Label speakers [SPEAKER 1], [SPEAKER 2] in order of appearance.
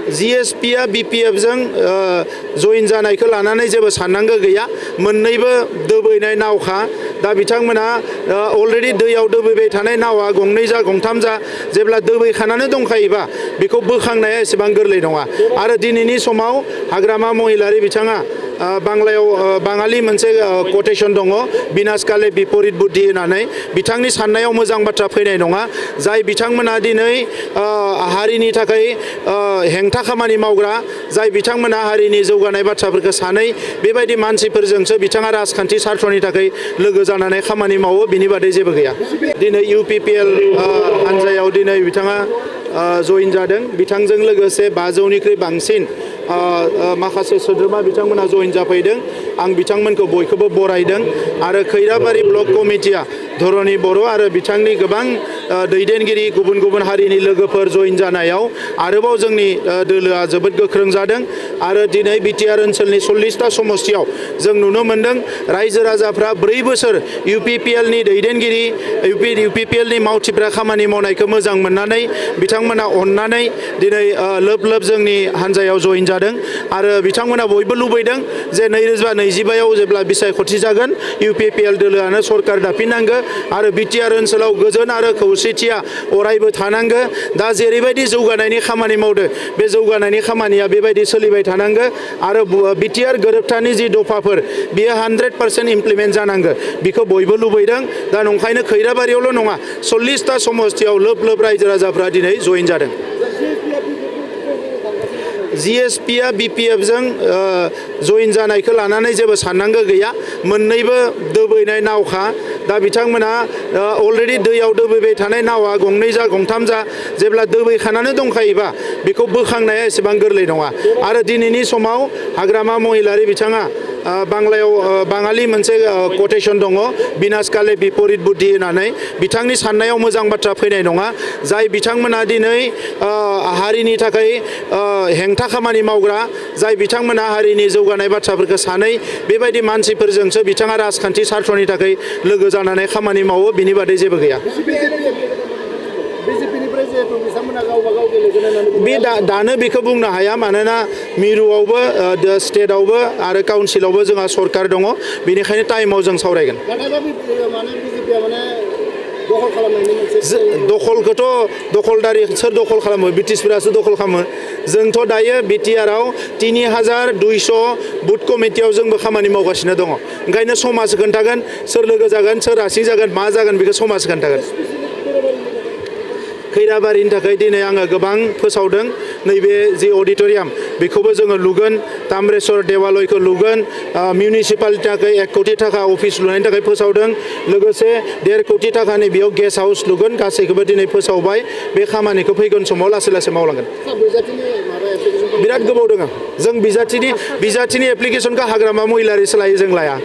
[SPEAKER 1] GSP आ BPF जों जइन जानायखौ लानानै जेबो साननांगौ गैया मोननैबो दोबैनाय नावखा दा बिथांमोना अलरेडि दैयाव दोबैबाय थानाय नावा गंनै जा गंथाम जा जेब्ला दोबैखानानै दंखायोबा बेखौ बोखांनाया एसेबां गोरलै नङा आरो दिनैनि समाव हाग्रामा महिलारि बिथाङा बांलायाव बाङालि मोनसे कोटेशन दङ बिनाशकाले बिपरीत बुद्धि होननानै बिथांनि साननायाव मोजां बाथ्रा फैनाय नङा जाय बिथांमोना दिनै हारिनि थाखाय हेंथा खामानि मावग्रा जाय बिथांमोना हारिनि जौगानाय बाथ्राफोरखौ सानै बेबायदि मानसिफोरजोंसो बिथाङा राजखान्थि सार्थनि थाखाय लोगो जानानै खामानि मावो बिनि बादै जेबो गैया दिनै UPPL हान्जायाव दिनै बिथाङा जइन जादों बिथांजों लोगोसे 500निख्रुइ बांसिन माखासे सोद्रोमा बिथांमोना जइन जाफैदों आं बिथांमोनखौ बयखौबो बरायदों आरो खैराबारि ब्लक कमिटिया धरणी बर' आरो बिथांनि गोबां दैदेनगिरि गुबुन गुबुन हारिनि लोगोफोर जइन जानायाव आरोबाव जोंनि दोलोआ जोबोद गोख्रों जादों आरो दिनै बिटिआर ओनसोलनि 40टा समस्तियाव जों नुनो मोन्दों रायजो राजाफ्रा 4 बोसोर UPPL नि दैदेनगिरि UPPL नि मावथिफ्रा खामानि मावनायखौ मोजां मोननानै बिथांमोना अननानै दिनै लोब लोब जोंनि हान्जायाव जइन जादों आरो बिथांमोना बयबो लुबैदों जे 2025आव जेब्ला बिसायख'थि जागोन UPPL दोलोआनो सरकार दाफिननांगौ आरो बिटिआर ओनसोलाव गोजोन आरो खौसेथिया अरायबो थानांगौ दा जेरैबायदि जौगानायनि खामानि मावदो बे जौगानायनि खामानिया बेबायदि सोलिबाय थानांगौ आरो बिटिआर गोरोबथानि जि दफाफोर बियो 100% इमप्लिमेन्ट जानांगौ बेखौ बयबो लुबैदों दा नंखायनो खैराबारियावल' नङा 40टा समस्तियाव लोब लोब रायजो राजाफ्रा दिनै जइन जादों GSP आ BPF जों जइन जानायखौ लानानै जेबो साननांगौ गैया मोननैबो दोबैनाय नावखा दा बिथांमोना अलरेडि दैयाव दोबैबाय थानाय नावा गंनै जा गंथाम जा जेब्ला दोबैखानानै दंखायोबा बेखौ बोखांनाया एसेबां गोरलै नङा आरो दिनैनि समाव हाग्रामा महिलारि बिथाङा बांलायाव बाङालि मोनसे कोटेशन दङ बिनाशकाले बिपरीत बुद्धि होननानै बिथांनि साननायाव मोजां बाथ्रा फैनाय नङा जाय बिथांमोना दिनै हारिनि थाखाय हेंथा खामानि मावग्रा जाय बिथांमोना हारिनि जौगानाय बाथ्राफोरखौ सानै बेबायदि मानसिफोरजोंसो बिथाङा राजखान्थि सार्थनि थाखाय लोगो जानानै खामानि मावो बिनि बादै जेबो गैया बे दानो बेखौ बुंनो हाया मानोना मिरुआवबो स्टेटआवबो आरो काउन्सिलावबो जोंहा सरकार दङ बेनिखायनो टाइमाव जों सावरायगोन दखलखौथ' दखलदारि सोर दखल खालामो ब्रिटिशफोरासो दखल खालामो जोंथ' दायो बिटिआरआव 3200 बुथ कमिटियाव जोंबो खामानि मावगासिनो दङ ओंखायनो समाज खोन्थागोन सोर लोगो जागोन सोर रासि जागोन मा जागोन बेखौ समाज खोन्थागोन खैराबारिनि थाखाय दिनै आङो गोबां फोसावदों नैबे जि अडिटोरियाम बेखौबो जोङो लुगोन ताम्रेश्वर देवालयखौ लुगोन मिउनिसिपालिटिनि थाखाय 1 कोटि थाखा अफिस लुनायनि थाखाय फोसावदों लोगोसे 1.5 कोटि थाखानि बेयाव गेस्ट हाउस लुगोन गासैखौबो दिनै फोसावबाय बे खामानिखौ फैगोन समाव लासै लासै मावलांगोन बिराद गोबाव दङ जों बिजाथिनि एप्लिकेसनखौ हाग्रामा महिलारिसो लायो जों लाया